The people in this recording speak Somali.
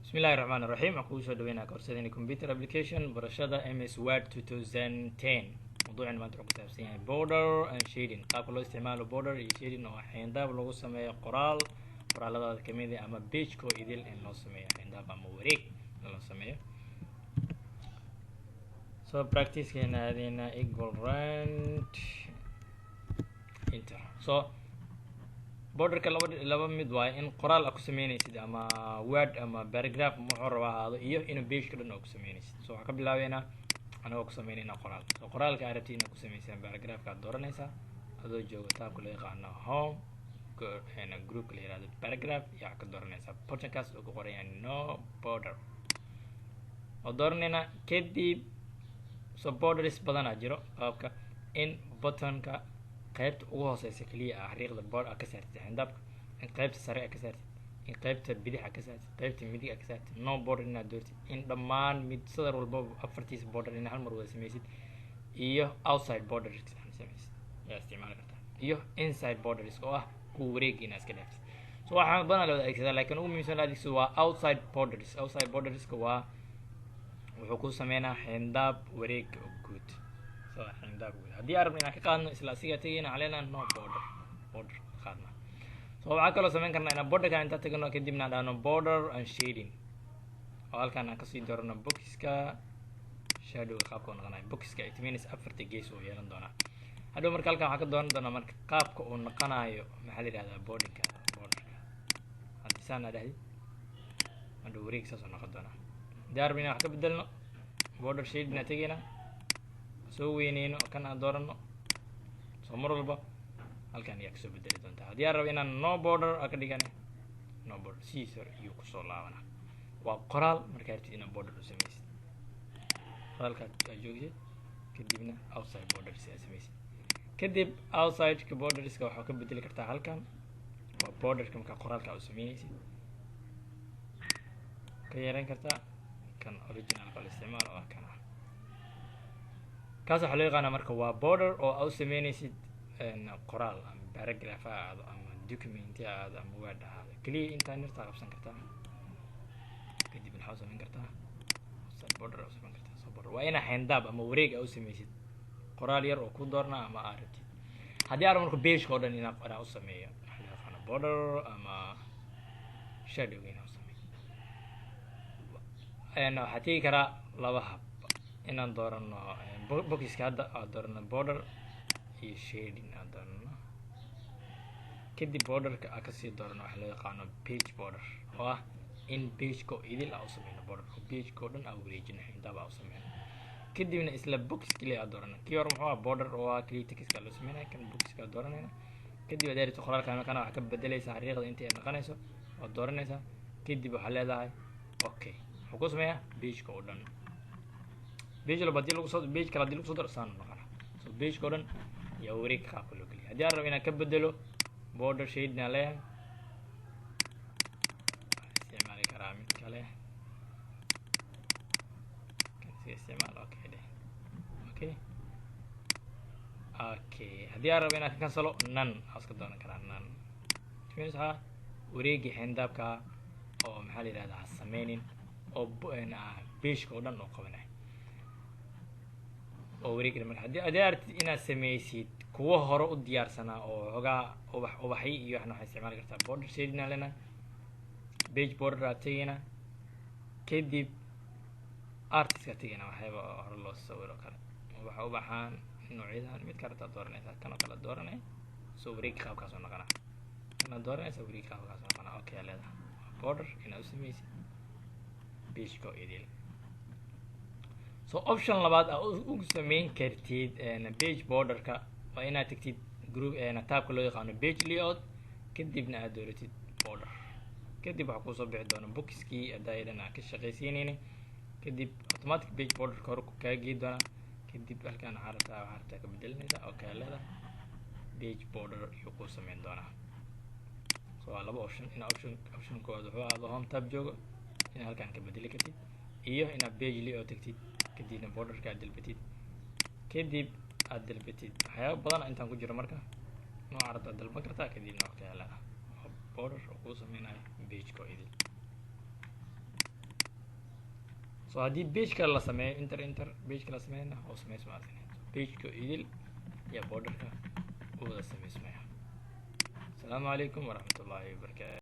Bismillahi raxmaan raxiim. Waxaan kugu soo dhaweynaa koorsadani computer application, barashada MS Word 2010. Mawduucan maanta wuxuu ku saabsan yahay border and shading, qaabka loo isticmaalo border iyo shading oo xeyndaab lagu sameeyo qoraal qoraaladaada kamid ah ama pageko idil in loo sameeyo xeyndaab ama wareeg in loo sameeyo. So practicekeena aadeyna, equal rand, enter. So borderka laba mid waayo: in qoraal a ku sameynaysid ama word ama paragraph wuxuu rabaa ahaado, iyo inuu pageka dhan oo ku sameynaysid. So waxaan ka bilaabeynaa anagoo ku sameynayna qoraal. So qoraalka aad rabtid inaad ku sameysaan paragraphka aad dooranaysaa adoo joogo tabka loo yaqaano home, groupka la yihahdo paragraph, iyo waxaad ka dooranaysaa buttonkaas oo ku qoran yahay no border oo dooranayna. Kadib so borders badanaa jiro, qaabka in buttonka qaybta ugu hooseysa keliya ah xariiqda border a ka saartid xindaabka, in qaybta sare a ka saartid, in qaybta bidix a ka saartid, qaybta midig a ka saartid, no border inaad doortid, in dhammaan mid sadar walbaba afartiisa border in hal mar wada sameysid, iyo outside borders aan sameysid ayaa isticmaali kartaa, iyo inside borders oo ah kuwa wareega inaad iska dhaaftid. So waxaa badanaa la wada adeegsadaa, laakiin ugu muhiimsan la adeegsado waa outside borders. Outside borderska waa wuxuu ku sameynaa xindaab wareeg guud. So xindaab guud haddii aan rabno inaan ka qaadno, isla asiga tegayna, waxaan leenahay no border, border qaadna. So waxaa kaloo sameyn karnaa inaan borderka inta tagno, kadibna aan dhahno border and shading, oo halkaan aan kasii doorano boxiska shadowga qaabka uu noqonayo. Boxiska it means afarta gees uu yeelan doonaa hadhow. Marka halkan waxaan ka dooran doonaa marka qaabka uu noqonayo, maxaa la yihahdaa, borderka. Borderka haddii saan aa dhahdid, hadhow wareeg saas uu noqon doonaa. Haddii aan rabno inaan wax ka bedelno, border shading aan tegayna, soo weyneyno oo kan aan doorano. So mar walba halkan ayaa kasoo bedeli doontaa. Haddii aan rabo inaan no border aa ka dhigan, no border sidiisa hore iyuu kusoo laabanaa. Waa qoraal markaa rabtid inaad border u sameysid, qoraalkaad aad joogsid, kadibna outside borders aad sameysid. Kadib outsideka borderska waxaa ka bedeli kartaa halkan, waa borderka markaa qoraalka u sameyneysid, ka yareyn kartaa. Kan originalka la isticmaalo oo kan ah, kaas waxaa loo yaqaanaa marka waa border oo aa u sameyneysid qoraal ama paragraph ha ahaado ama document ha ahaado ama word ha ahaado. Keliya intaa nirtaa qabsan kartaa, kadib waxaa u sameyn kartaa outside border aa u sameyn kartaa. So border waa inaa xeendaab ama wareeg aa u sameysid qoraal yar oo ku doornaa ama aa rabtid. Haddii aan marka pageka oo dhan inaa u sameeyo, waxaa loo yaqaana border ama shadow inaa u sameeyo, waxaa tegi karaa laba hab: inaan doorano boxiska hadda aan doorano border iyo shading aan doorano, kadib borderka aan kasii doorano waxaa loo yaqaano page border, oo ah in pageka oo idil aa u sameyno border, oo pageka oo dhan aa wareejino, xindaab aa u sameyno. Kadibna isla box keliya aa doorana. Kii hore muxuu ah? Border oo ah keliya textka loo sameynaya. Kan boxka aa dooranayna, kadib aad yarto qoraalka kana waxaa ka bedeleysaa xariiqda intii ay noqonayso, waad dooranaysaa, kadib waxaa leedahay okay. Wuxuu ku sameeyaa pageka oo dhan. Page walba hadii lagu soo, page kale hadii lagu soo daro, saan noqona. So pageka oo dhan yaa wareeg qaabka loo geliya. Haddii aan rabo inaan ka bedelo border shading aan leeyahay, waxaan isticmaali karaa mid kale. Kan iska isticmaal, okay dheh, okay. Haddii aan rabo inaan ka cancelo, none aan iska dooran karaa. None means waxaa wareegii xeendaabka oo maxaa la yihahdaa ha sameynin, oo pageka oo dhan oo qabanayo oo wareegi. Marka haddii aragtid inaad sameysid kuwo hore u diyaarsanaa oo xoogaa ubax ubaxyo iyo waxna, waxaa isticmaali kartaa border shading aan leenahay, page border aad tegayna, kadib artska tegayna, waxyaaba hore loo sawiro kale, ubaxa, ubaxaan noocyadan mid ka rabtaa dooranaysaa. Kan oo kale dooranay, so wareeg qaabkaas oo noqona. Kana dooranaysa, wareeg qaabkaas oo noqona. Okay aa leedahay. Border inaad u sameysid pageka idil. So option labaad aa ugu sameyn kartid page borderka waa inaad tagtid group tabka loo yaqaano page layout, kadibna aad dooratid border. Kadib waxaa kuusoo bixi doona boxkii hadaayadan aan ka shaqaysiinayna. Kadib automatic page borderka hore kaa gei doonaa. Kadib halkaan waxaa rabtaa ka bedelinaysaa, okay leedahay, page border ayuu kuu sameyn doonaa. So waa laba option: ina option koowaad wuxuu ahaado home tab joogo, inaad halkaan ka bedeli kartid, iyo inaad page layout tagtid, kadibna borderka aad dalbatid, kadib aad dalbatid waxyaaba badan intaan ku jiro. Marka nooca rabta aad dalban kartaa, kadibna okay leedahay, border oo kuu sameynayo pageka oo idil. So haddii page kale la sameeyo, enter, enter, page kale la sameeyna, oo sameysma asina. So pageka idil iyo borderka u wada sameysmaya. Asalaamu calaykum waraxmat ullaahi wabarakaatu.